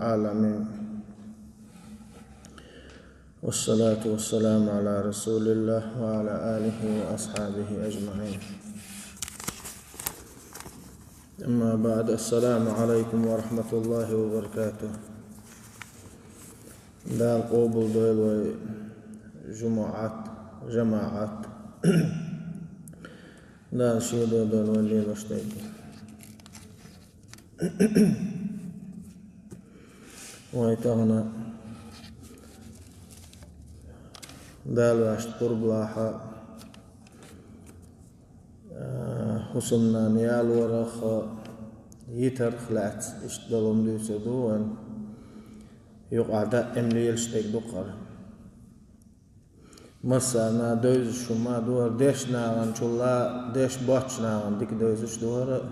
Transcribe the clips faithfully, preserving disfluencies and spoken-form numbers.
العالمين. والصلاة والسلام على رسول الله وعلى آله وأصحابه أجمعين. أما بعد، السلام عليكم ورحمة الله وبركاته. Дала къобалдойла вай жумуӀат, жамаӀат. Дала шен додон вай лелаш дайта. Вай тахана Дала ваьшта пурбалахьа, а, хӀусамнана ялорах, йитарх лаьцна иштта далам дуьйцур ду вайн. Юкъахь даим лелаш дерг ду-кх хӀара. Массарна девзаш хӀума ду хӀара, дешначул а, деш боцчу нахана дика девзаш ду хӀара.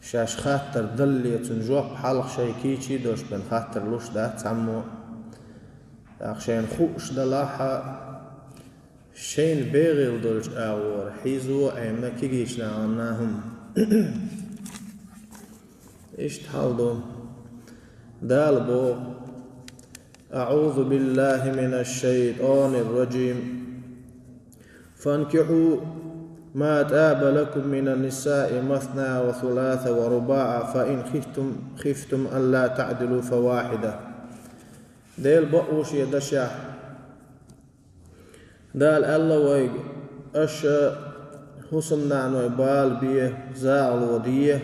Шаьш хаттар далале, цунна жоп хьалха шайн кийча а долуш бен хаттар луш дац цхьаммо. ТӀаккха шайна хууш далахь а, шайна бегӀийла долчу агӀора хьийзо а Ӏемина кегийчу нахана хӀума. Иштта хьал ду. Дала боху: أعوذ بالله من الشيطان الرجيم. فانكحوا ما طاب لكم من النساء مثنى وثلاث ورباع فإن خفتم، خفتم ألا تعدلوا فواحدة. Делан бакъонаш дашехь, Дала аьлла вайга: аша хӀусамнаной бала бе, загӀало де,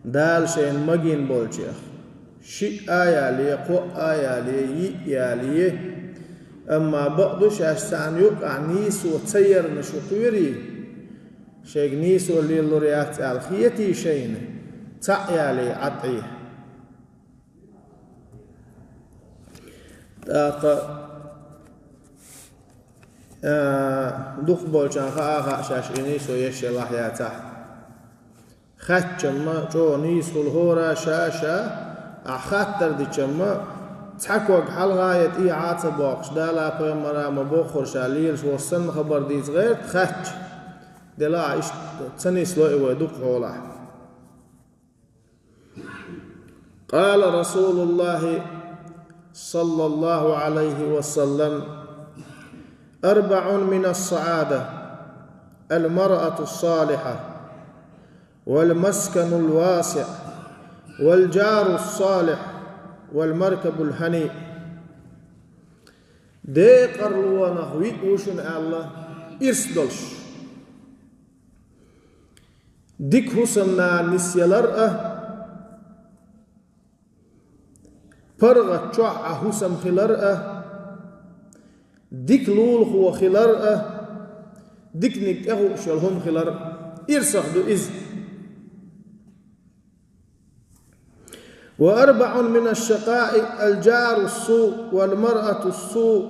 Дала шайна магийна болчех, шиъ а яле, кхоъ а яле, йиъ а яле, амма бакъ ду шаьш царна юкъахь нийсо ца ярна шу кхоьрий, шайга нийсо лелалур яц аьлла хетий шайна, цхьаъ яле, Ӏад Ӏе. ТӀаккха, а, дукхахболчарна хаа а хаьа шаьш и нийсо еш елахь яцахь. Хаьттича-м чӀогӀа нийса хуьлу хӀора ша-ша, ахь хаттар дича-м цхьа ког хьалха я тӀехьа а ца боккхуш, Дала, пайхамара ма-боххура ша лелаш волуш санна хабар дийца гӀерта хаьттича, делахь а иштта ца нисло и вай дукха хьолахь. قال رسول الله صلى الله عليه وسلم: أربع من السعادة: المرأة الصالحة، والمسكن الواسع، والجار الصالح، والمركب الهنيء. Декъарлонах виъ ву шуна аьлла, ирс долуш. Дика хӀусамнана нисъялар а, паргӀат чохь Ӏа хӀусам хилар а, дика лулахо хилар а, диканиг тӀехууш йолу хӀума хилар а. Ирсах ду иза. وأربع من الشقاء: الجار السوء، والمرأة السوء،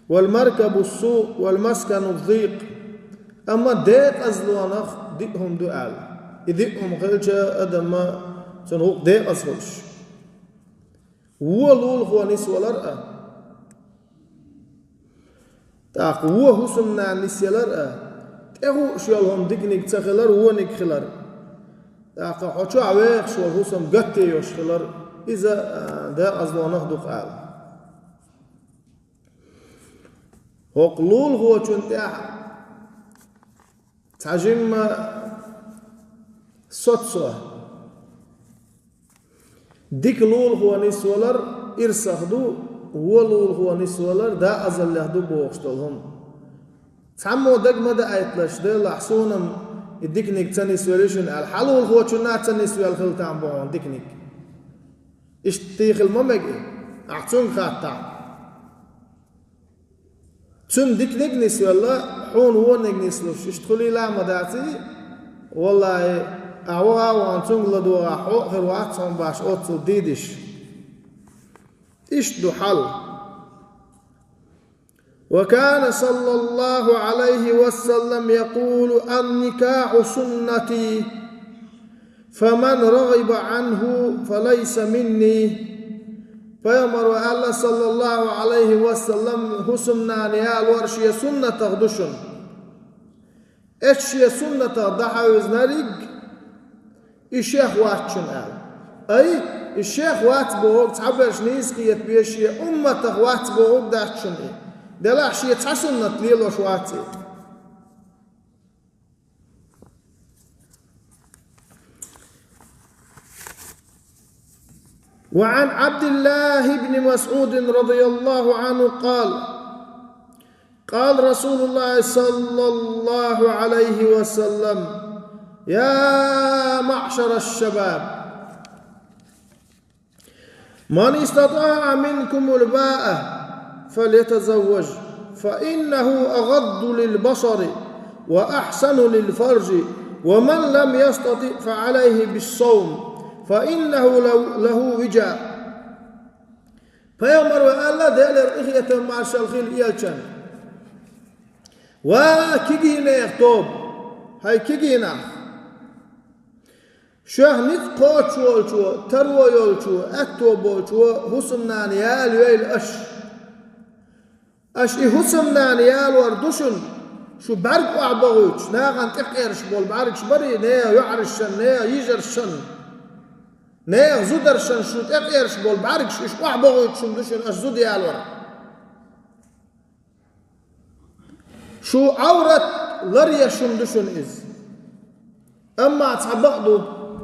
والمركب السوء، والمسكن الضيق. Амма декъазлонах диъ хӀума ду аьлла. И диъ хӀума хилча, адам цунна гӀуллакх декъаза хуьлуш. Вон лулахо нисвалар а, тӀаккха вон хӀусамнана нисъялар а, тӀехууш йолу хӀума диканиг ца хилар, вониг хилар. ТӀаккха хьо чохь вехаш волу хӀусам гатде йолуш хилар, иза, а, декъазлонах ду-кх аьлла. ХӀокху лулахочунна тӀехь цхьа жимма соццо. Дика лулахо нисвалар ирсах ду, вон лулахо нисвалар декъазаллех ду бохуш долу хӀума. Цхьаммо дага ма даийталаш, делахь суна-м и диканиг ца нисвелла шуна аьлла, хьан лулахочунна а ца нисвелла хила там бу хьуна диканиг. Иштта хила ма мега и, ахь цуьнга хаттахь. Цуьнан диканиг нисвелла, хьуна вониг нислуш, иштта хуьлийла а ма даций, валлахӀи, ахь ваха а вахана цуьнга ладогӀахь, хьо а хир вац хьуна баш оццул дийдеш. Иштта ду хьал. وكان صلى الله عليه وسلم يقول: النكاح سنتي، فمن رغب عنه فليس مني. Пайхамаро аьлла, саллаллаху Ӏалайхи ва саллам, хӀусамнана ялор шен суннатах ду шуна. Эцу шен суннатах дӀахьевзинарг и шех вац шуна аьлла. Ай, и шех вац бохург цхьаберш нийса кхетабе, шен умматах вац бохург дац шуна и. Делахь шен цхьа суннат лелош вац и. وعن عبد الله بن مسعود رضي الله عنه قال: قال رسول الله صلى الله عليه وسلم: يا معشر الشباب، من استطاع منكم الباءة فليتزوج، فإنه أغض للبصر وأحصن للفرج، ومن لم يستطع فعليه بالصوم، فإنه له، له وجاء. Пайхамара аьлла, Делера къинхетам, маршалла хуьлда элчанна: «Ва кегийнех тоба, хӀай кегийнах! Шух ницкъ кхочуш волчо, таро йолчо, аьтто болчо хӀусамнана ялайойла аша. Аша и хӀусамнана ялор ду шуна, шу бӀаьрг охьабохуьйтуш, нахана тӀекхераш болу бӀаьргаш барий, нехан йоӀаршна, нехан йижаршна, нехан зударшна шу тӀекхераш болу бӀаьргаш, уьш охьабохуьйтуш шуна ду шуна аша зуда ялор. Шун Ӏаврат ларъеш хӀума ду шуна иза. Амма цхьа бакъ ду,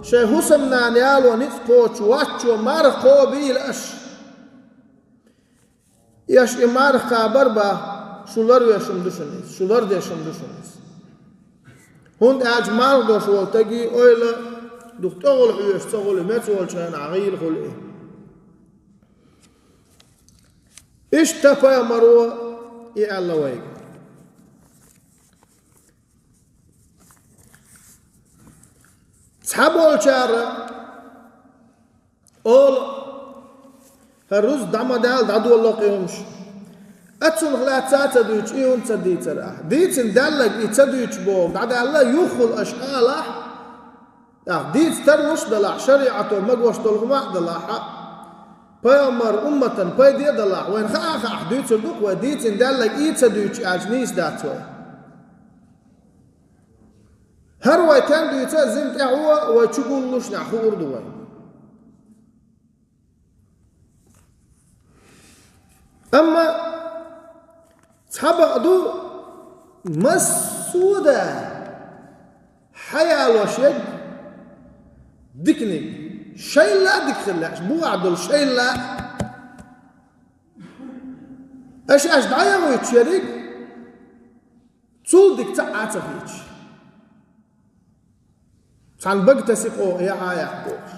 шайн хӀусамнана яло ницкъ кхочуш воцчо марха кхобийла аша. Аша и марха кхабар бахьа, шу ларвеш хӀума ду шуна иза, шу лардеш хӀума ду шуна иза. ХӀунда аьлча марха дош волу стеган ойла дукха тӀехула хьоьжуш ца хуьлу, меца волчу хенахь гӀийла хуьлу и». Иштта пайхамаро и аьлла вайга. Цхьаболчара олу: «ХӀара рузба дӀа ма даьлла, дӀадолало кхин хӀумнаш». Оцунах лаьцна а ца дуьйцуш, и хӀунда ца дийцира ахь? Дийцина даьлларг и ца дуьйцуш бохург дӀадаьлла, юххехула аша алахь, тӀаккха дийца тарлуш а далахь, шариӀато магош долу хӀума а далахь, пайхамаран умматана пайде а далахь, вайна хаа а хаахь, дуьйцур ду-кх вай, дийцина даьлларг и ца дуьйцуш аьлча нийса дац вай. ХӀара вай стенна дуьйцу а, зина тӀаьхьо а вай чу гуллушехь хуур ду вай. Амма цхьа бакъ ду, массо а да хьаялош ерг диканиг, шайла а дика хила лаьаш, бухахь долу шайла а. Аша, аша дӀаяхуьйтуш ерриг, цул дика цхьа а ца хеташ. Цхьана бага тасийла оха яхьа а яхьа бохуш.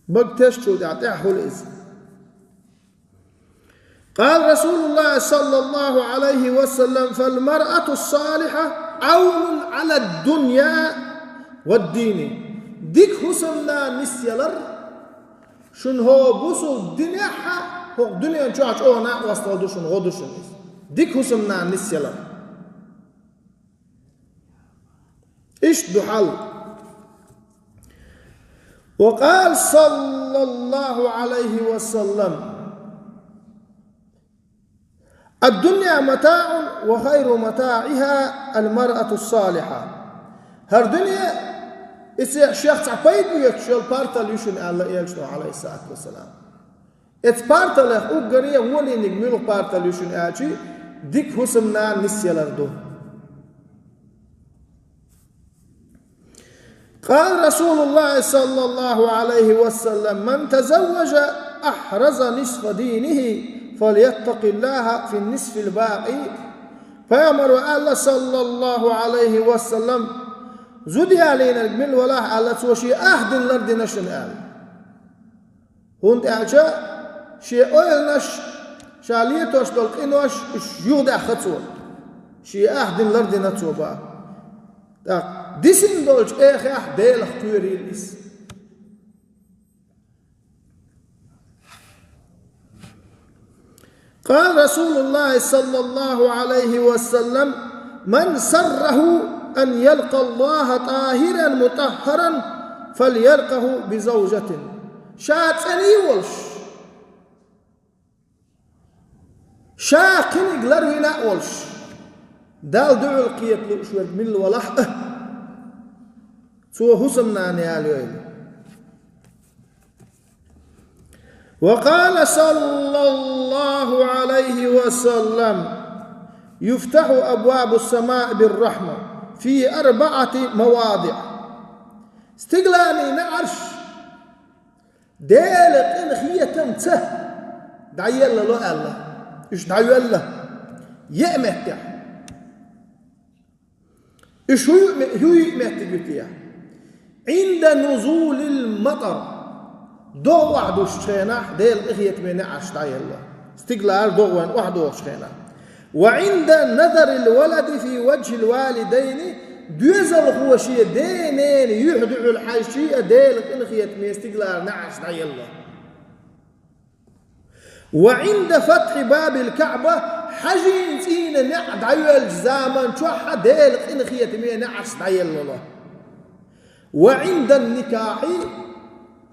Бага тесначул тӀаьхьа тӀаьхьа хуьлу иза. قال رسول الله صلى الله عليه وسلم: فالمرأة الصالحة عون على الدنيا والدين. Дика хӀусамнана нисъялар шуна хӀокху бусалба динехь а, хӀокху дуьнен чохь а чӀогӀа накъосталла ду шуна, гӀо ду шуна иза. Дика хӀусамнана нисъялар. Иштта ду хьал. وقال صلى الله عليه وسلم: الدنيا متاع وخير متاعها المرأة الصالحة. ХӀара дуьне, иза шех цхьа пайда оьцуш йолу партал ю шуна, аьлла элчано, Ӏалайхиссалату вассалам. Эцу парталех уггаре а вонийниг муьлха партал ю шуна аьлча, дика хӀусамнана нисъялар ду. قال رسول الله صلى الله عليه وسلم: من تزوج أحرز نصف دينه فليتق الله في النصف الباقي. Пайхамаро аьлла, саллаллаху Ӏалайхи ва саллам, зуда ялийнарг мила валахь аьлла, цо шен ах дин лардина шуна аьлла. ХӀунда аьлча шен ойланаш, ша летош долу къинош, уьш юхадаьхна цо. Шен ах дин лардина цо боху. ТӀаккха дисина долчу эхехь Делах кхоьрийла иза. قال رسول الله صلى الله عليه وسلم: من سره أن يلقى الله طاهرا مطهرا فليلقه بزوجة. Ша цӀена а волуш, ша кхиниг ларвина а волуш, Далла дуьхьал кхета лууш верг милла валахь а, цо хӀусамнана яла йойла. وقال صلى الله عليه وسلم: يفتح أبواب السماء بالرحمة في أربعة مواضع. Стигалан неӀарш Делан къинхетамца дӀаеллало аьлла. Уьш дӀайоьлла. Е а меттехь. Уьш хӀу ю-, хӀу ю меттиг ю те? عند نزول المطر. ДогӀа охьадоссучу хенахь Делан къинхетаме неӀарш дӀаелла. Стигалара догӀа вайн охьадогӀучу хенахь. وعند نظر الولد في وجه الوالدين. Доьзалхо шен ден-ненан юьхь-дуьхьал хьаьжча а Делан къинхетаме стигалара неӀарш дӀаелла. وعند فتح باب الكعبة. Хьаьжин цӀийнан неӀ дӀайоьллучу заман чохь а Делан къинхетаме неӀарш дӀаеллало. وعند النكاح.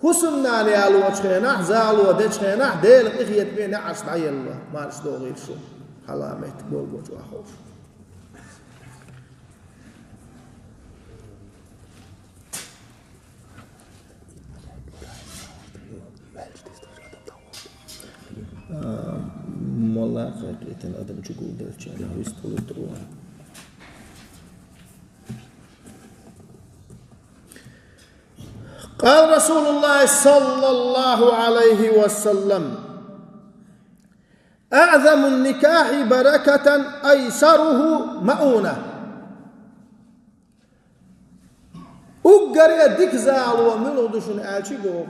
ХӀусамнана ялочу хенахь, зало дечу хенахь Делан къинхетаме неӀарш дӀаеллало. Марша догӀийла шу. Хьаламет болу бочу ахь ховшу. А, молла кхайкхийтина адам чу гулделча, вистхула тӀе. قال رسول الله صلى الله عليه وسلم: أعظم النكاح بركة أيسره مؤونة. Уггаре дика зало муьлха ду шуна аьлча а боху,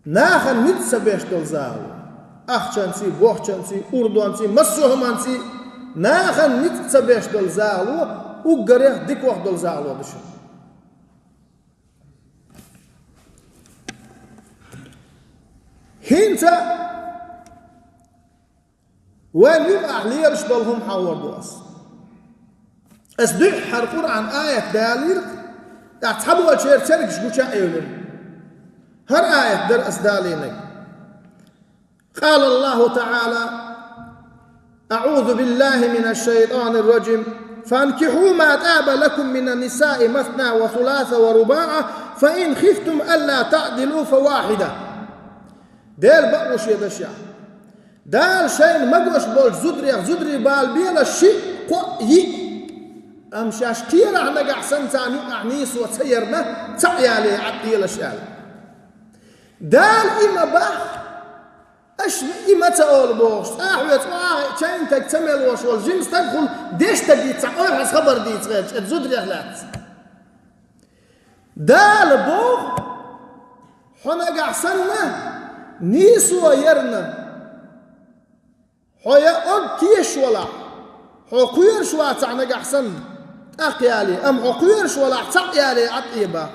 нахана ницкъ ца беш долу зало. Ахчанций, бохчанций, урдонций, массо а хӀуманций, нахана ницкъ ца беш долу зало уггарех дикох долу зало ду шуна. ХӀинца вайн юкъахь лелаш долу хӀума хьахор ду ас. Ас дуьххьара Къуръан аят далийра, тӀаккха цхьаболчеран цергаш гуча а евлира. ХӀара аят дара ас далийнарг. قال الله تعالى: أعوذ بالله من الشيطان الرجيم. فانكحوا ما طاب لكم من النساء مثنى وثلاث ورباع، فإن خفتم ألا تعدلوا فواحدة. Делан бакъо шен дашехь. Дала шайна магош болчу зударех зударий бала белаш шиъ, кхоъ, йиъ. Амма шаьш кхерахь нагахь санна царна юкъахь нийсо ца ярна, цхьаъ яле, Ӏад Ӏелаш аьлла. Дала и ма бахьа, аша и ма ца олу бохуш, цкъа а хьоьца охьа а чайна таг ца мелош волу жима стаг хуьлу, деш стаг йицахь, ойхьаз хабар дийца гӀерташ, эцу зударех лаьцна. Дала боху, хьо нагахь санна, нийсо ярна, хьо я ог тешаш валахь, хьо кхоьруш вацахь нагахь санна, тӀаккха яле, амма хьо кхоьруш валахь, цхьаъ яле, Ӏад Ӏе боху.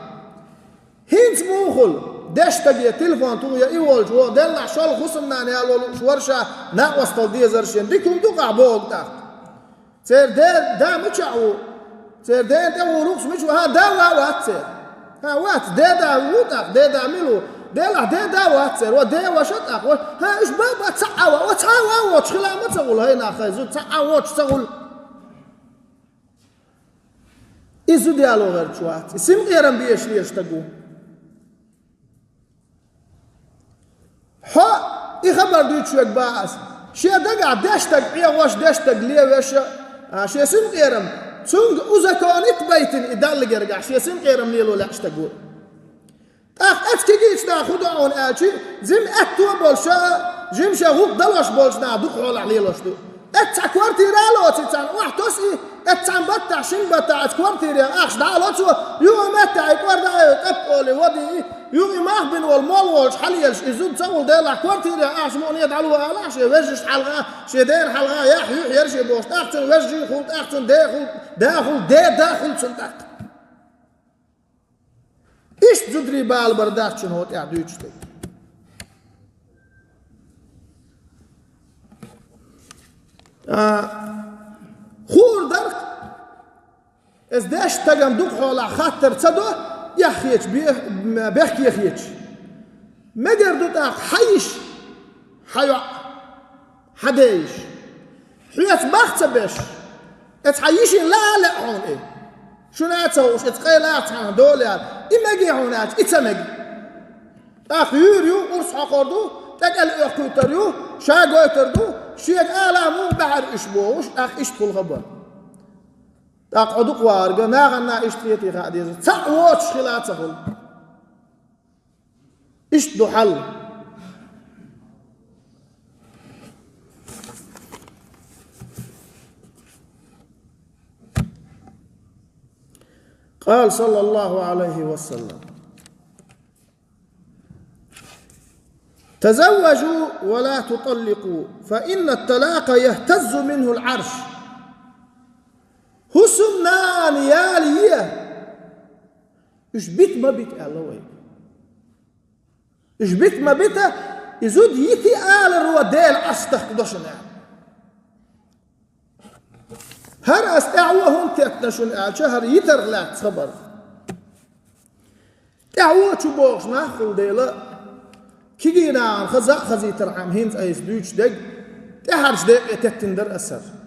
ХӀинца муха хуьлу, деш стаге телефон туху я и волчу, вон деллахь шолгӀа хӀусамнана яло лууш вара ша, накъосталла дезара шена, дика хӀума ду-кх ахь боху тӀаккха. Церан де-, да мичахь ву? Церан дена тӀе гӀур ву-кх со, мича ву? ХӀан, да ван вац церан? ХӀан, вац, деда ву тӀаккха, деда мила ву? Делахь деда вац церан, ва де ваша тӀаккха, ва-, хӀан, уьш ба-, ба цхьаъ а ва, ва цхьа а ван воцуш хила ма ца гӀула, хӀай нах, хӀай зуда цхьаъ а воцуш ца гӀула. И зуда яло гӀерташ вац, и синкъерам безаш везаш стаг ву. Хьо, и хабар дуьйцуш верг бан ас. Шен дагахь деш стаг, Ӏехош деш стаг левеша, а, шен синкъерам, цуьнга узаконить байтина и Далла гергахь, шен синкъерам лело лаьа стаг ву. ТӀаккха эцу кегийчу наха хӀун до хьуна аьлчи, жима аьтто а болуш, жима шен гӀуллакх далош болчу наха дукха хьолахь лелош ду. Эцу цхьа квартира а лоций царна, охьатосий, эцу цхьана баттахь, шина баттахь эцу квартире ахча дӀа а ло цо, юха меттахь и кӀорда а йой, тӀаппа олий, водий, юха и мах бина волу молла волчу хьалаелаш, и зуда ца гӀула делахь, квартире ахча мукъане дӀало алахь, шен вежаршна хьалха, шен дена хьалха, яхь юьхь яра шен бохуш, тӀаккха цуьнан вежарий хуьлу, тӀаккха цуьнан ден хуьлу, да хуьлу, да хуьлу, деда хуьлу цунна тӀаккха. Иштта зударий бала бар дац шуна хӀокху тӀехь дуьйцуш дерг. А, хуур дара-кх, эцу деш стагана дукха хьолахь хаттар ца до, эхь хеташ, бе-, бехке хеташ. Мегар ду тӀаккха хьан йиша, хьан йоӀ, хьан ден йиша. Хьоьца бах ца беш, эцу хьан йишина лаа а лаьа хьуна и. Шуна а ца хууш, эцу къайла а цхьаьна дола яра. И мегий хьуна аьлча, и ца мега. ТӀаккха юьйр ю, урс хьокхур ду, тӀекӀел оьккхуьйтур ю, ша гойтур ду, шега ала муха баьхьар уьш бохуш, тӀаккха иштта хуьлу хабар. ТӀаккха хьо дукха вахарга, нахана иштта хетий хаа деза. Цхьаъ воцуш хила а ца хуьлу. Иштта ду хьал. قال صلى الله عليه وسلم: تزوجوا ولا تطلقوا، فإن الطلاق يهتز منه العرش. ХӀусамнана яла е, уьш бита ма бита аьлла вай. Уьш бита ма бита, и зуда йити аларо Дела Ӏарш тахка до шуна аьлла. ХӀара ас тӀаьхьо хӀунда теттина шуна аьлча, хӀара йитарх лаьцна хабар. ТӀаьхьо чу бохуш нах хуьлу дела, кегийнахана хаза а хазийтархьама хӀинца айса дуьйцуш дерг, тӀаьхьарчу декъе теттина дара аса хӀара.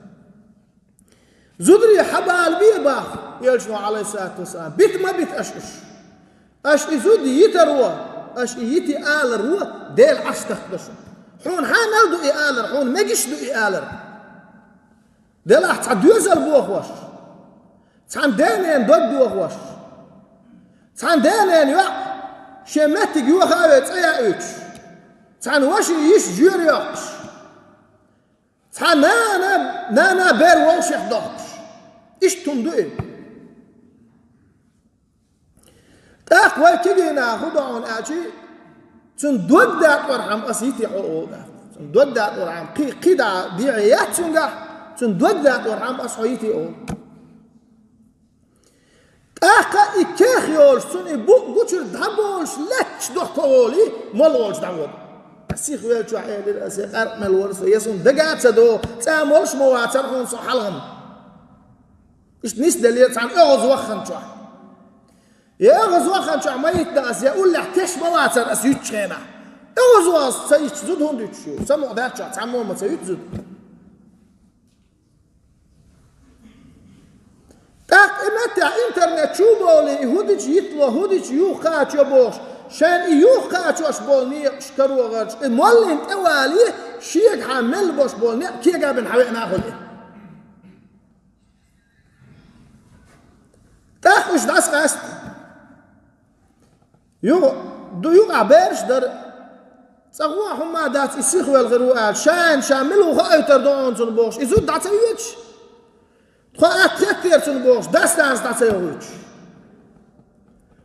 Зударий, хьан бала бе боху, элчано, Ӏалайхиссалату вассалам, бита ма бита аша уьш. Аша и зуда йитаро, аша и йити аларо Дела Ӏарш тахка до шуна. Хьуна хьанал ду и алар, хьуна мегаш ду и алар. Делахь цхьа доьзал бохош, цхьана денен дог дохош, цхьана денен йоӀ шен меттиг йоха а ве цӀа яуьйтуш, цхьана ваша йиш жоьра йоккхуш, цхьа нана, нана бер вовшех дохкуш. Иштта хӀума ду и. ТӀаккха вай кегийнахана хӀун до хьуна аьлча, цуьнан дог датӀорхьама ас йити хьо олу тӀаккха. Цуьнан дог датӀорхьама кхин, кхин дӀа дехьа яц цуьнгахь, цуьнан дог датӀорхьама ас хьо йити олу. ТӀаккха и кех йолуш, цунна и букъ гучуьра дӀаболуш лаьтташ дохко волий, молла волчу дӀавода. Ас сихвеллачохь элира аса, я къаркъа мел вара со, я суна дага а ца до, цӀа молуш ма вацара хьуна со хьалхана. Иштта нисделлера цхьана оьгӀаз вахханчохь. Я оьгӀаз вахханчохь ма йитина ас, я уллехь теш ма вацара ас юьттучу хенахь. ОьгӀаз вахаза ца йитча зуда хӀунда юьттуш ю? Самукъадаьллачохь цхьаммо а ма ца юьту зуда. ТӀаккха и меттехь интернет чу а бовлий, и хӀун дича йитло, хӀун дича юха кхачо бохуш, шайна и юха кхачош болу некъаш каро гӀерташ, и моллина тӀе валий, шегахьа мел бош болу некъ кега бина хьан веана а хуьлий. ТӀаккха уьш дӀасакъаьста. Юха, ду юкъахь бераш дара. ЦӀа гӀо хӀумма дац, и сихвелла хир ву аьлла, шайна ша мила ву хоуьйтур ду хьуна цунна бохуш, и зуда дӀа ца оьцуш. Тхо атта хеттера цунна бохуш, дас-нанас дӀа ца йохуьйтуш.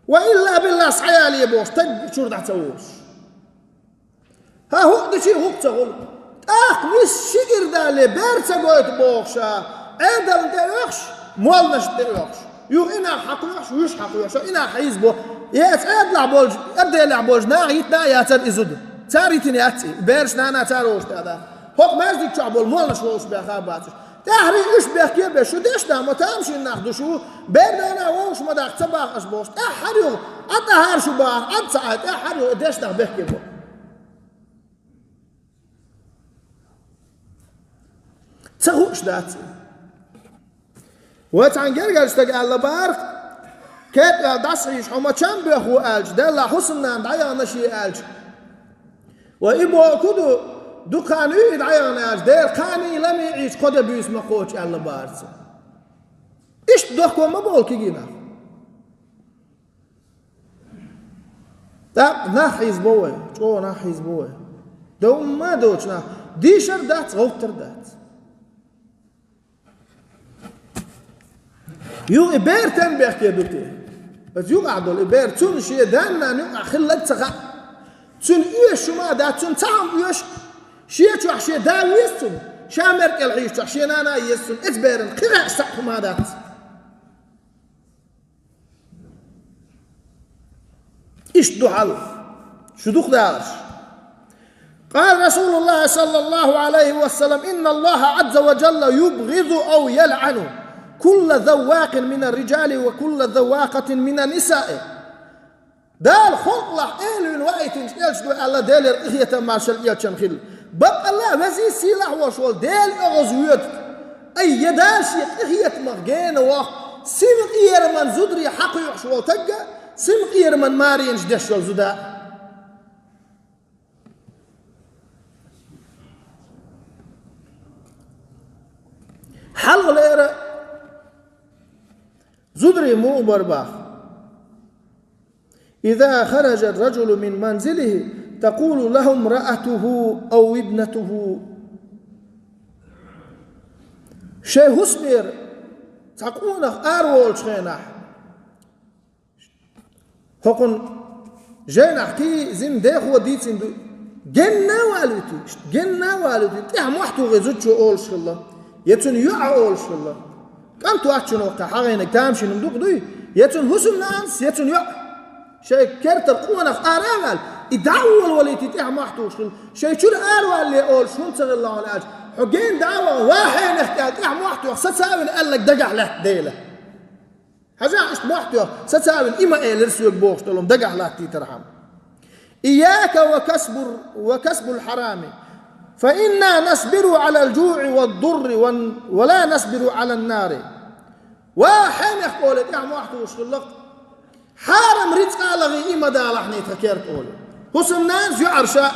Ва илла-билла схьаяле бохуш, таг чуьра дӀа ца волуш. ХӀан, хӀуъа дичи хӀуъа ца хуьлу. ТӀаккха нис ши гира далале, бер ца гойту бохуша, Ӏедална тӀе оьхуш, молланашна тӀе оьхуш. Юха и нах хьакхоьхьуш, вуьш хьакхоьхьуш, и нах хьийзабо. Эца Ӏедалахь болчу, Ӏедалехь болчу наха йитина а яцара и зуда. Цара йитина яц и, бераш нана цара вовшахтаьӀна. ХӀокху маьждиг чохь болу молланаш вовшах баьхна а бацаш. ТӀаьххьара уьш бехке а беш, шу дешнах ма тамашийна нах ду шу, бер-нана вовшах ма даха ца баха аша бохуш. ТӀаьххьара юха, Ӏа тӀаьххьара шу бахара, Ӏа ца Ӏа, тӀаьххьара юха и дешнах бехке бо. Ца хууш дац и. Вай цхьана гергара стага аьлла бара, кепӀа дӀасахьийша хьо ма чам боьху аьлча, делла хӀусамнана дӀаяхна шен аьлча. Вай и боху ду, дукха хан ю и дӀаяхна аьлча, дера кхане а ламе а Ӏийча кхо де буьйса ма кхочу аьлла бара цо. Иштта дохко ма боху кегийнах. ТӀаккха нах хьийзабо вай, чӀогӀа нах хьийзабо вай. Дан хӀумма а доцуш нах, дийшар дац, гӀовттар дац. Юха и бер тан бехке ду те? Аса юкъахь долу и бер, цунна шен да-нана юкъахь хилларг ца хаьа. Цунна оьшуш хӀума а дац, цунна цхьа хӀума оьшу, шен чохь шен да веза цунна, ша мер кӀел хьийзачохь шен нана а еза цунна, эца беран кхин хаьа цхьа хӀума а дац. Иштта ду хьал. Шу дукха далаш. قال رسول الله صلى الله عليه وسلم: إن الله عز وجل يبغض أو يلعن كل ذواق من الرجال وكل ذواقة من النساء. Дала халкъалахь элвина ваийтинчу элча ду аьлла, Делера къинхетам маршалла элчан хилла. Баккъалла а везий сийлахь волуш волу Дела оьгӀаз воьду. Ай, я Дала шен къинхетамах гена воккху, синкъераман зударий хьакхоьхьуш волу тагга, синкъераман марийнаш деш йолу зуда. Хьалха лера зударий муха бар бах. إذا خرج الرجل من منزله تقول له امرأته أو ابنته. Шайн хӀусамера цхьа къонах араволчу хенахь, хӀокхун жайнахь кхин зина дехо дийцина ду, генна а валуьйтуш, генна а валуьйтуш, тӀехь мохь тухий зудчо олуш хилла, я цуьнан йоӀа олуш хилла. КӀант вац шуна ваккха хьагӀийнарг тамашийна ма дукха дуй, я цуьнан хӀусамнанас, я цуьнан йоӀа. Шайн кертара къонах ара а ваьлла, и дӀа а волавалийта тӀехь мохь тухуш хилла. Шайн чуьра аравалале олуш хӀума ца хилла хьуна аьлча, хьо генна дӀа а вахана, ва хьенех аьлла тӀехь мохь тоьхна, сацавина аьлларг дагахь лаьтта Дела. Хьажахь, иштта мохь тоьхна, сацавина, и ма элира соьга бохуш долу дагахь латтийтархьама. إياك وكسب، وكسب الحرام، فإنا نصبر على الجوع والضر ون-، ولا نصبر على النار. Ва хьенех, олий, тӀехь мохь тухуш хилла-кх. Хьарам рицкъа а лахий, и ма далахьний тхан керта, олий. ХӀусамнанас, йоӀарша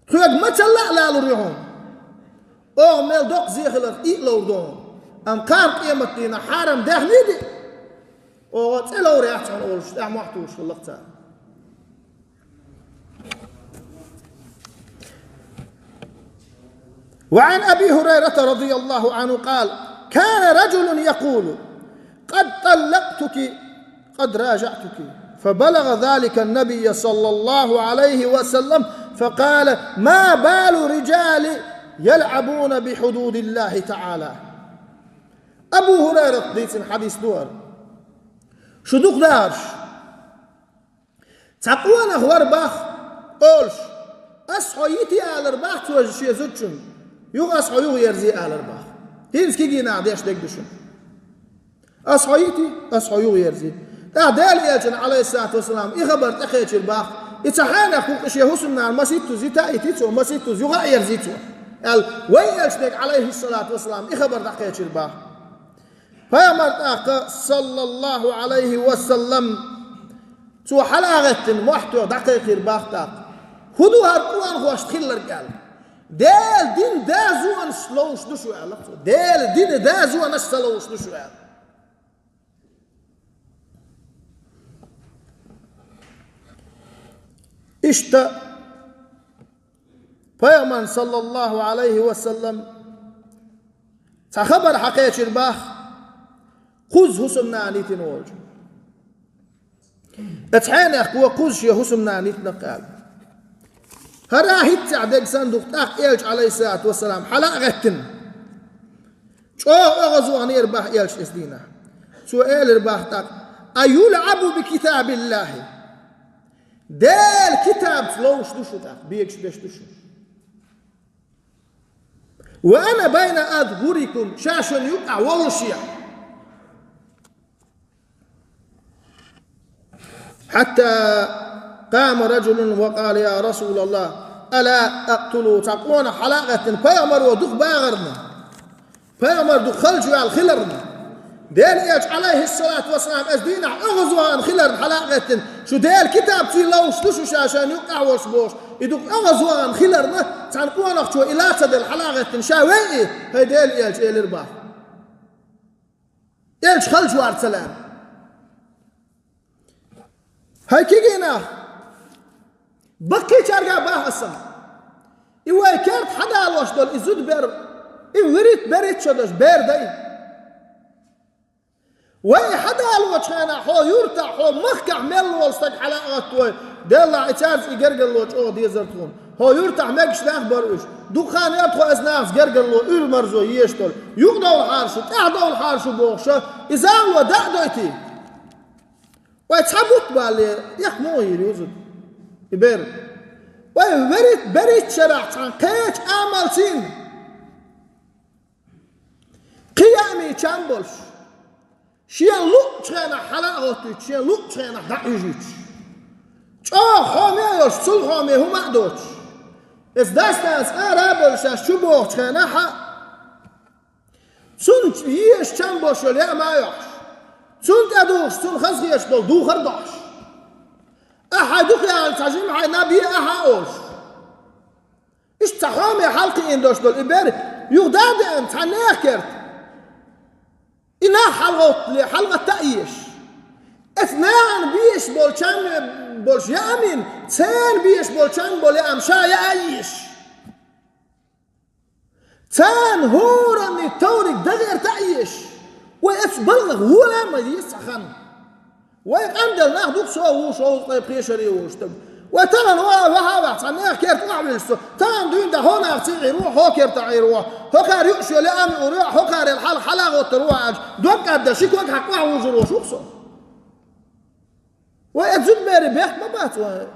тхоьга мацалла а лалур ю хьуна. Оха мел доккха зе хиларх и а ловр ду хьуна. Амма кхана къематдийнахь хьарам даьхний а ди, оха цӀе ловр яц хьуна, олуш, тӀехь мохь тухуш хилла-кх цара. وعن أبي هريرة رضي الله عنه قال: كان رجل يقول: قد طلقتك، قد راجعتك. فبلغ ذلك النبي صلى الله عليه وسلم، فقال: ما بال رجال يلعبون بحدود الله تعالى. Абу ХӀурайрат дийцина хьадис ду хӀара. Шу дукха дахарш. Цхьа къонах вара бах, олуш: «Ас хьо йити», — алар бах цо шен зудчунна. «Юха ас хьо юха ерзи», — алар бах. ХӀинца кегий наха деш дерг ду шуна. «Ас хьо йити, ас хьо юха ерзи». ТӀаккха Делан Элчанна, Ӏалайхиссалату вассалам, и хабар тӀекхечира бах. И цхьа хьенех кху-кху шен хӀусамнана масийттаза йита а йити цо, масийттаза юха а ерзи цо, аьлла, вайн Элчанга, Ӏалайхиссалату вассалам, и хабар дӀакхечира бах. Пайхамар тӀаккха, саллаллаху Ӏалайхи ва саллам, цо хьала а гӀеттина, мохь тоьхна дӀакхайкхийра бах тӀаккха: «ХӀун ду хӀара къонахошна хилларг?» — аьлла. «Делан динан дозанаш ловш ду шу», — аьлла цо. «Делан динан дозанаш ца ловш ду шу», — аьлла. Иштта Пайхамарна, саллаллаху Ӏалайхи ва саллам, цхьа хабар хьакхечира бах кхузза хӀусамнана йитина волчу. Оцу хьенехко кхузза шен хӀусамнана йитина-кх аьлла. ХӀара хӀинццехь дерг санна ду-кх, тӀаккха Элча, Ӏалайхиссалату вассалам, хьала а гӀеттина, чӀогӀа оьгӀазваханера бах Элча оцу дийнахь. Цо элира бах тӀаккха: «أيلعب بكتاب الله؟ Делан китабца ловш ду шу тӀаккха, бегаш беш ду шу? وأنا بين أظهركم, ша шуна юккъехь воллушехь». حتى قام رجل وقال: يا رسول الله، ألا أقتله؟ Цхьа къонах хьала а гӀеттина, пайхамаро дукха багӀарна. Пайхамар дукха халчаваьлла хиларна, Делан Элча, Ӏалайхиссалату вассалам, оцу дийнахь оьгӀазвахана хиларна, хьала а гӀеттина, шу Делан китабций ловш ду шу ша шайна юккъехь волуш бохуш, и дукха оьгӀазвахана хиларна, цхьана къонахчо и ла ца делла, хьала а гӀеттина, ша вай и, хӀай Делан Элча, элира бах. Элча халчавар ца лаьара. ХӀай кегий нах, баккхийчаьрга бах аса-м. И вай керта хьадалош долу и зудабер, и вуьрхӀитта-берхӀитта шо долуш бер дай. Вай и хьадалочу хенахь хьо юьртахь, хьо махкахь мел волу стаг хьала а гӀатта вай, деллахь и цаьрца и гергарло чӀогӀа дезара тхуна. Хьо юьртахь мегаш нах бара уьш. Дукха хан яра тхо оцу нахаца гергарло, уьйр-марзо езаш долу. Юкъадовлахьара шу, тӀаьхьадовлахьара шу бохуша, и загӀо дӀа а дойтий. Вай цхьа бутт балале, эккха муха йийр ю зуда и бер? Вай вуьрхӀитта-берхӀитта шарахь цхьана кхечу амалцийна кхин яа мича чам болуш, шен луъучу хенахь хьала а гӀоттуьйтуш, шен луъучу хенахь дӀа а уьжуьйтуш, чӀогӀа хьоме а йолуш, цул хьоме хӀума а доцуш, эс дас-нанас ара а бевлла шаьш чу бохучу хенахь а, цунна езаш чам болуш йолу яа ма а йохьуш, цунна тӀедухуш, цунна хазахеташ долу духар а дохьуш, ахьа дукха яьлла цхьа жимхьа наб е ахьа а олуш. Иштта цхьа хьоме хьалакхиийна долуш долу и бер, Юха да а деана цхьа наьха керта. И нах хьалагӀовттале, хьалагӀатта а езаш. Эцу нахана безаш болчарна болуш яа а йина, царна безаш болчарна болу яа ша яа а езаш. Царна хӀоранна товриг дан гӀерта а езаш. Вай эцу баланах вола а ма еза цхьа хан. Вай къандел нах ду-кх, со а ву, шовзткъе пхи шаре волу стаг. Вай тахана ваха а ваха, цхьа наьха керта охьавиллича со, тахана дуьйна дӀа хьо наха цӀе Ӏийр ву, хьо керта Ӏийр ву, хӀокхара юуш йолу яа ам юур ю, хӀокхарел хьала хьалагӀоттур ву аьлча, дог кӀадда ши ког хьакха охьавужур волуш ву-кх со. Вай эцу зудаберийн бехк ма бац вай.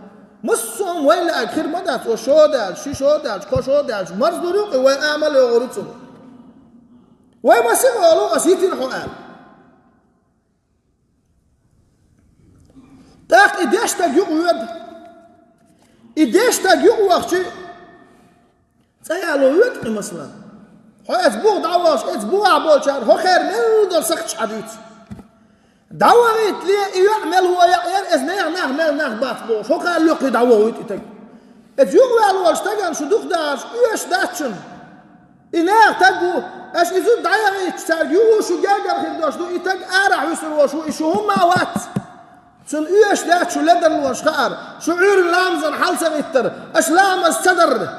Массо а хӀума вайна лаьа хир ма дац, вай шо даьлча, ши шо даьлча, кхо шо даьлча, марздур ю-кх и, вай амал а йогӀур ю цунах. Вай масех олу, ас йитина хьо аьлла. ТӀаккха и дешна стаг юкъа воьду. И дешна стаг юкъа вахча, цӀа яло воьду-кх и, масала. Хьо эцу буха дӀавахча, эцу бухахь болчара хӀокхеран мел долу сакхташ хьан дуьйцу. ДӀавахийтале, и йоӀ мел вон йоӀ яра, эцу нехан нах мел нах бац бохуш, хӀокхара лоькхий дӀавохуьйту и стаг. Эцу юкъа ваьлла волчу стагана шу дукха дахарш оьшуш дац шуна. И нехан стаг ву, аша и зуда дӀаяхийтича, цаьрга юха шу гергара хир долуш ду, и стаг арахь вуьсур волуш ву, и шу хӀумма а вац. Цунна оьшуш дац шу ледарлонаш хаар, шу Ӏуьйранна ламазна хьал ца гӀиттар, аша ламаз ца дар.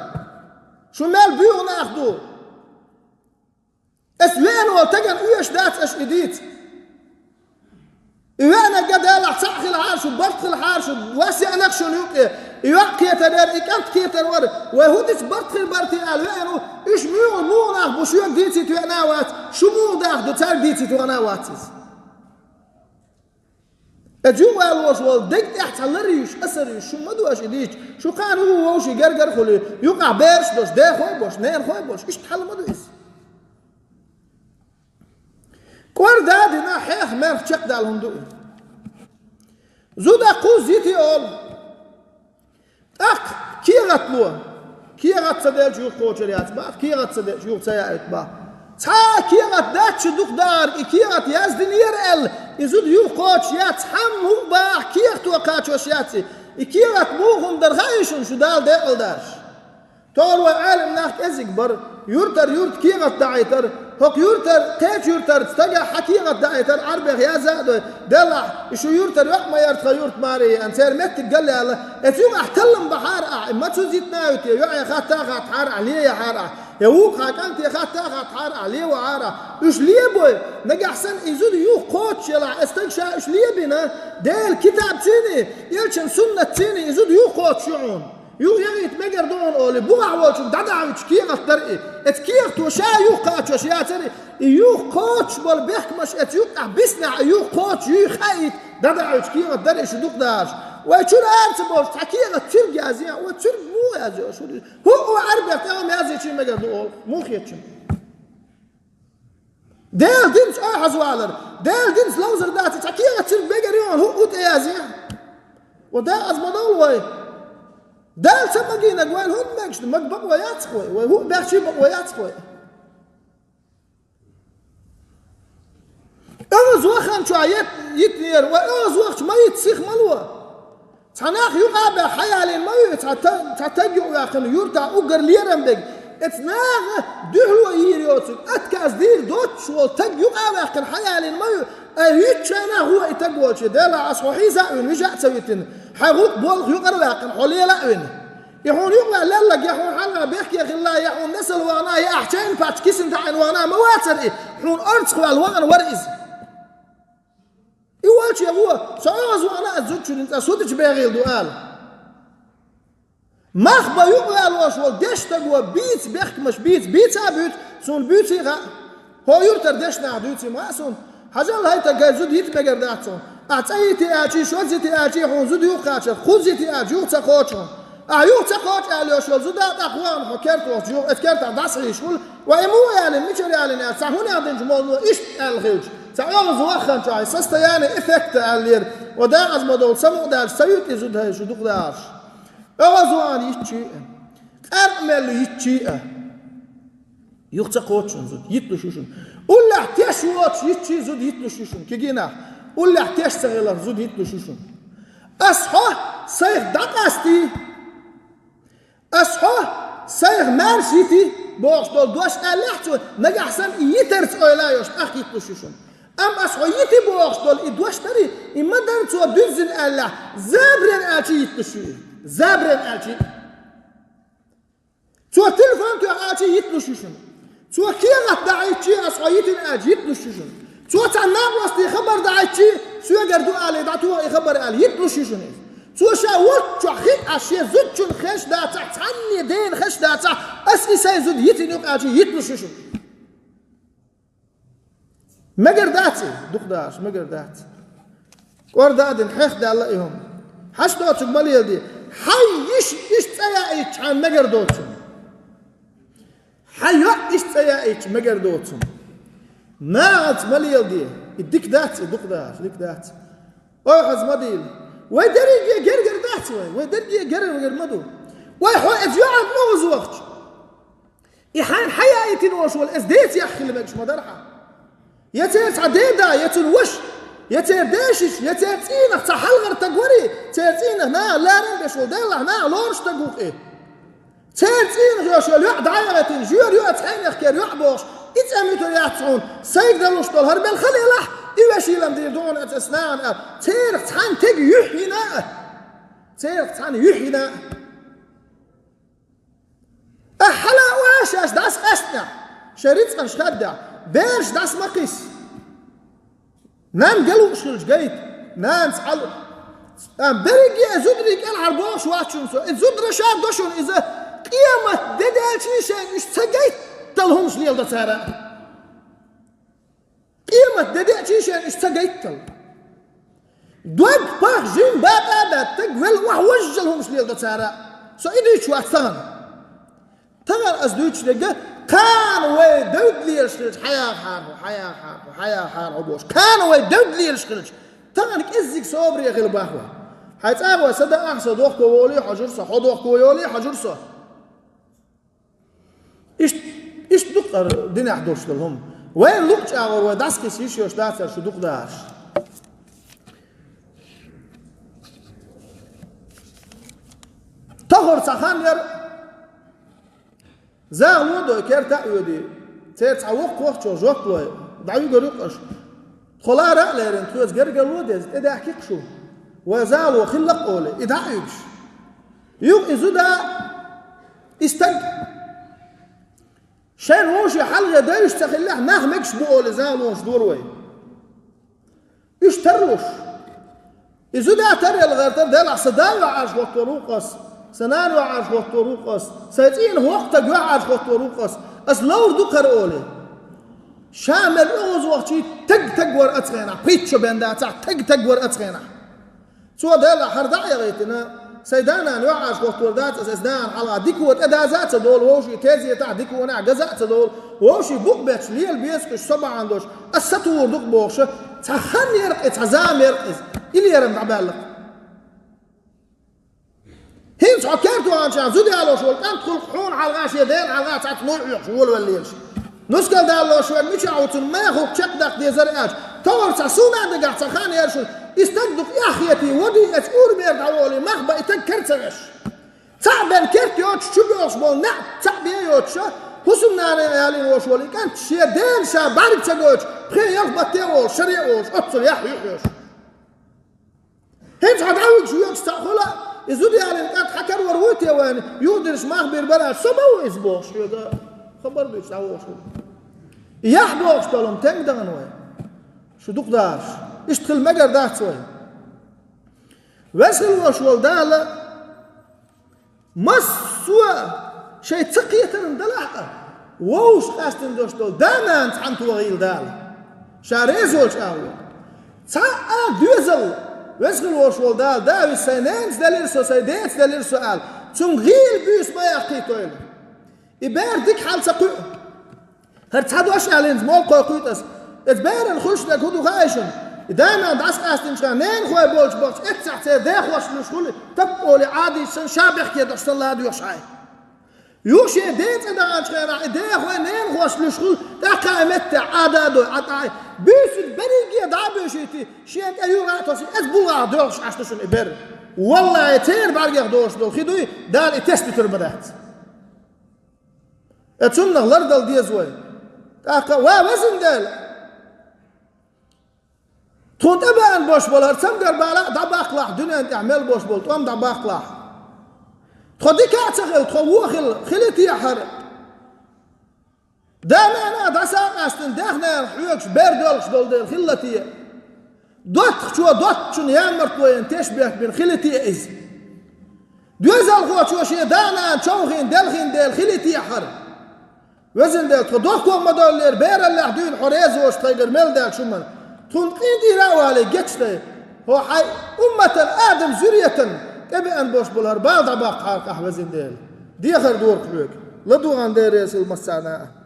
Шу мел буьйху нах ду. Аса веана волу стагана оьшуш дац аша и дийца. И веанарг а Делахь цхьаъ хилахьара шу, барт хилахьара шу, вас яанарг шуна юкъе, и йоӀ кхетар яра, и кӀант кхетар вара, вай хӀун дийца барт хир бара те аьлла веана ву, уьш муьлха, муха нах бу шуьга дийцийта веана а вац, шу муха даха ду цаьрга дийцийта веана а вац иза. Эцу юкъа ваьлла волуш волу дега тӀехь цхьа лар юьйш, асар юьйш, шу ма ду аша и дийцча, шу кхана хӀун ву вовшийн гергара а хуьлий, юкъахь бераш а долуш, дехой а болуш, ненахой а болуш, иштта хьал ма ду иза. КӀорда а дина, хьех-мерх чекхдала хӀума ду и. Зуда кхузза йити олу. ТӀаккха кехат ло. Кехат ца делча юха кхочур яц бах, кехат ца делча юха ца яийта бах. Цхьа а кехат дац шу дукха дахарг, и кехат яздинера аьлла, и зуда юха кхочуш яц, цхьамма хӀуъа бах, кехато кхачош яц и. И кехат муха хӀума дара хаьий шуна, шу Дала декъалдараш? Тохара вай Ӏелам нах кӀезиг бара, юьртара юьрта кехат даӀийтара, хӀокху юьртара, кхечу юьртара стагах хьан кехат даӀийтара, Ӏарбех яза а дой, делахь, и шу юьртара йоӀ ма яра тхан юрт маре еана, церан меттиг галъяьлла, эцу юкъахь таллам бахьара ахь, и мацузза йитина а ю те, йоӀе хатта а хаттахьара ахь, ле яхьара ахь, я вукху хьан кӀанте хатта а хаттахьара ахь, ле вахьара ахь. Уьш лебой, нагахь санна и зуда юха кхочуш елахь, эцу стага ша уьш лебина, Делан китабций а, элчан суннатций а и зуда юха кхочуш ю хьуна. Юха яхийта мегар ду хьуна олий, бухахь волчунна дӀадахьуьйтуш кехат дара и. Эцу кехато ша юха кхачош яцара и. И юха кхочуш болу бехкамаш эцу юккъехь биснехь, и юха кхочуш юй хаийта дӀадахьуьйтуш кехат дара и шу дукха дахарш. Вай чуьра ара ца болуш, цхьа кехат цуьрга язъе, вай цуьрга муха язъе шу? ХӀуъа Ӏарбех тӀе хӀума язйичий мегар ду олу, муха хетачунна? Делан динца охьаза валар, Делан динца ловзар дац, цхьа кехат цуьрга мегар ю хьуна, хӀуъа тӀе язъе? Ва да, аз ма довла вай. Дала ца магийнарг вайна хӀунда мегаш ду? Мага бакъо яц-кх вай. Вай хӀуъа бехчий бакъо яц-кх вай. ОьгӀаз вахана чохь ет-, йитнера, вай оьгӀаз вахча ма йита, сиха ма ло. Цхьа нах юкъа а баьхна хьаялийна ма ю, цхьа та-, цхьа таг юкъаваьккхина юьртахь уггар лерам берг. Эцу наха дуьхьало йийр йоцург, отказ дийр доцуш волу таг юкъа а ваьккхина хьаялийна ма ю. Ай, вуьйцучарна гӀо и таг волчу, Делахь, ас хьо хьийза а вина, вижа а ца витина, хьайн гӀуллакх болх юкъара ваьккхина, хьо лела а вина. И хьуна юкъа ваьлла лелларг я хьуна хьалха бехке хилла, я хьуна несал вахана, я ахь чайна пачча кисина таӀийна вахана ма вацара и, хьуна орцах ваьлла вахана вара иза. И волчу я гӀо, со оьгӀаз вахана ас зудчунна цӀа судачу бегӀийла ду ала. Мах бан юкъаваьллош волу дешна стага бийца бехкамаш бийца, бийца а буьйцу, суна буьйций хаьа. ХӀо юьртара дешна нах дуьйций ма хаьа суна. Хьажал, хӀай стаг, хӀай зуда йита мегар дац хьуна. Ахь цӀа йити аьлчий, шозза йити аьлчий, хьуна зуда юха кхачар, кхузза йити аьлча, юха ца кхочу хьуна. Ахь юха ца кхочу аьлла йолуш йолу зуда а тӀаккха вахана хьо керта вахча юха, эцу кертахь дӀасахьийзаш хуьлу, вай и муха ялийна, мичара ялийна аьлла, цхьа хӀунех динчу молло иштта аьлла хилча, цхьа оьгӀаз вахана чохь, состояние эффекта аьллера, ва дакъаза ма долу, самукъадаьлча ца юьту и зуда, хӀай шу дукха дахарш. ОьгӀаз вахана йитчий а, къаьркъа мелла йитчий а, юха ца кхочу шуна зуда, йитлуш ю шуна. Уллехь теш воцуш йитчий зуда, йитлуш ю шуна, кегий нах. Уллехь теш ца хиларх зуда йитлуш ю шуна. Ас хьо сайх дӀакъастий, ас хьо сайх маьрша йитий, бохуш долу дош аьллехь цо, нагахь санна и йитарца ойла а йолуш, тӀаккха йитлуш ю шуна. Амма ас хьо йити бохуш долу и дош дарий, и ма-дарра цо дуьззина аьллехь, забарана аьлча йитлуш ю и. Забарана аьлча. Цо телефон тоьхна аьлча йитлуш ю шуна. Цо кехат дӀахьаьжча, ас хьо йитина аьлча йитлуш ю шуна. Цо цхьана накъостий хабар дӀахьаьжча, соьгара ду алий, дӀатоха и хабар аьлла, йитлуш ю шуна иза. Цо ша волччохь хиъна, аш шен зудчунна хезаш дацахь, цхьанне дена хезаш дацахь, ас и сайн зуда йитина ю-кх аьлча йитлуш ю шуна. Мегар дац и, дукха дахарш, мегар дац. КӀорда а дина, хьех даьлла и хӀума. Хьаш доцург ма леладе. Хьайн йиша иштта цӀа яийча, хьайна мегар доцург. Хьан йоӀ иштта цӀа яийча, мегар доцург. Нахаца ма леладе. И дика дац, и дукха дахарш, дика дац. Ой, хьаза ма дийла. Вай дерриге гергара дац вай. Вай дерриге гергара ма ду. Вай хьо эца йоӀана оьгӀаз вахча. И хьайна хьаяийтина волуш волу эца децахь хила мегаш ма дара хьан. Я церан цхьа деда, я цуьнан ваша, я церан дешаш, я церан цӀийнах цхьа хьалхара таг варий, церан цӀийнах наха ларам беш волу, деллахь наха лоруш таг ву-кх и. Церан цӀийнах йолуш йола йоӀ дӀаяхийтина, жоьра йоӀ, цхьайнах кера йоӀ бохуш, и цӀе муьтур яц хьуна, сайга далуш долу хӀара мел хала елахь, и вешийлам дийр ду хьуна эца нахана аьлла. Церах цхьаьна тега юьхь йина а. Церах цхьаьна юьхь йина а. Ахьа хьала а ван шаьш дӀасакъаьстинехь, шайн рицкъанаш хаддехь, бераш дӀаса ма кхисса. Нанна ган лууш хилча гайта, нанас хьал а. Берриге а зударий кӀелхьара бохуш вац шуна со. И зударий ша до шуна иза, къемат де даьлча шайна уьш ца гайттал хӀумаш леладо цара. Къемат де деача шайна уьш ца гайттал. Дог, пах, жим, бакъа а баьттаг, вел охьавожжал хӀумаш леладо цара. Со и дуьйцуш вац тахана. Тахана ас дуьйцуш дерг, кхана вай девдда лелаш хилча, хьан яхьара хьо, хьан яхьара хьо, хьан яхьара хьо бохуш. Кхана вай девдда лелаш хилча, тахана кӀеззиг собаре хила боху вай. Хьайн цӀа а гӀой, са даахь, со дохко волий хьожур со, хьо дохко йолий хьожур со. Иштта, иштта ду-кх хӀара динехь долуш долу хӀума. Вайна луъучу агӀор вай дӀасакхиссийша йолуш дацара шу дукха дахарш. Тахара цхьа хан яра, зала дой, керта а оьдий, церан цхьа воккха вахчо жоп лой, дӀавигар ю-кх аша. Тхо лара а лерина, тхоьца гергарло а деза, тӀедаьхки-кх шу. Вай зала хилла-кх олий, и дӀа а уьгуш. Юха и зуда, и стаг. Шайна вовшийн хьалхе девзаш ца хиллехь, нах мегаш бу олий, зала дора вай. Уьш тарлуш. И зуда таръяла гӀертара, делахь, сан да йохьаш хӀоттор ву-кх ас, сан нана йохьаш хӀоттор ву-кх ас, сайн цӀийнан воккха стаг йохьаш хӀоттор ву-кх ас, ас ловр ду-кх хӀара олий. Ша мел оьгӀаз вахчий, таг-таг вара оцу хенахь, пхийтта шо бен дацахь, таг-таг вара оцу хенахь. Цо, делахь, хӀара дӀа а яхийтина, сайн да-нана йохьаш хӀоттор дац ас, ас нахана хьалха дика вон тӀедаза а ца долу, вовшийн тезетахь дика вонехь газа а ца долу, вовшийн букъ бетташ лела беза-кх уьш, со бахьана долуш, ас сатухур ду-кх бохуша, цхьа хан яра-кх и, цхьа зама яра-кх иза, и лерам дӀабаьлла-кх. ХӀинца хьо керта ваханчохь зуда ялош волу кӀант хуьлу-кх хьуна хьалха, шен дена хьалха цхьацца муй хьоькхуш, волавелла лелаш. Нускал далош вайн мичахь ву, цунна мехалг чекхдаккха дезара аьлча, товар цхьа суна а дагахь цхьа хан яра шуна, и стаг дукха эхь хетий, водий, эца урамера дӀаволий, мах бан и стаг кара ца веш. Цхьаъ бен керт йоцуш, чу боьлхуш болу неӀ цхьаъ бен йоцуша, хӀусамнана ялийна волуш волу и кӀант шен дена ша бӀаьрг ца гойтуш, пхи-ялх батте а волуш, шаре а волуш, оццул яхь юьхьош. ХӀинца хьо дӀавигаш воьдуш цхьаъ хуьлу, и зуда ялийна кӀант хьан карор вуй те вайна, юхадирзаш мах бийр бара, со ма ву иза бохуш хьоьга, хабар дуьйцуш дӀавогӀуш ву. Яхь бохуш долу тенга дахана вай. Шу дукха дахарш. Иштта хила мегар дац вай. Веза хила волуш волу Дала массо а шайн ца кхетарна далахь а, вовшах къаьстина долуш долу да-нана цхьаьна тохийла Дала. Ша реза волчу агӀор. Цхьа а доьзал, веза хила волуш волу Дала, да виса сайн ненца делира со, сайн деца делира со аьлла, цунна гӀийла буьйса ма яккхийтойла. И бер дика хьал ца кхуьу. ХӀара цхьа дош аьлла хӀинца молла кхойкхуьйту ас. Эца беран хуьлуш дерг хӀун ду хаьий шуна? И да-нана дӀасакъаьстинчу хенахь, ненахой болчу бахча эццахь церан дехошна луьйш хуьлу, таппа олий Ӏадийча санна, ша бехке долуш санна ладоьгӀуш хьай. Юха шен ден цӀа даханчу хенахь, и дехой ненахошна луьйш хуьлу, тӀаккха и меттехь Ӏада а дой, Ӏа тӀаьхьа. Буьйсанна берриге дӀа а буьйшийтий, шен тӀе юха а тосий, эца булгӀа доьлхуш Ӏаш ду шуна и бер. Валлахьи, церан бӀаьргех доцуш долу хи дуй, Дала и тесна туьтур ма дац. Э, цуннах лардала деза вай. ТӀаккха, ва Везан Дела, тхуна тӀебеана бош болар цамгар бала а дӀабаккхалахь, дуьнен тӀехь мел бош болу тӀом дӀабаккхалахь. Тхо дика а ца хилла, тхо вон хилла, хили техьара. Да-нана а дӀасакъастина, даьхненах хьоьгуш бер доьлхуш долу дела хилла те. ДоттагӀчо доттагӀчунна ямартло йина тешбех бина хили те иза. Доьзалхочо шен да-нана човхийна делхина дела хили те хӀара. Везан Дела, тхо дохко ма доллера, бераллехь дуьйна хьо реза волуш тхайгара мел даьлча хӀуманна. Тхуна къинтӀера а валий гечдай. Хьо хьайн умматан, Адам зуьретан тӀебеана бош болу хӀара бала дӀабаккхахьара ахь, Везан Дела. Дехар дора хьоьга. ЛадугӀан Дела реза хила массарна а.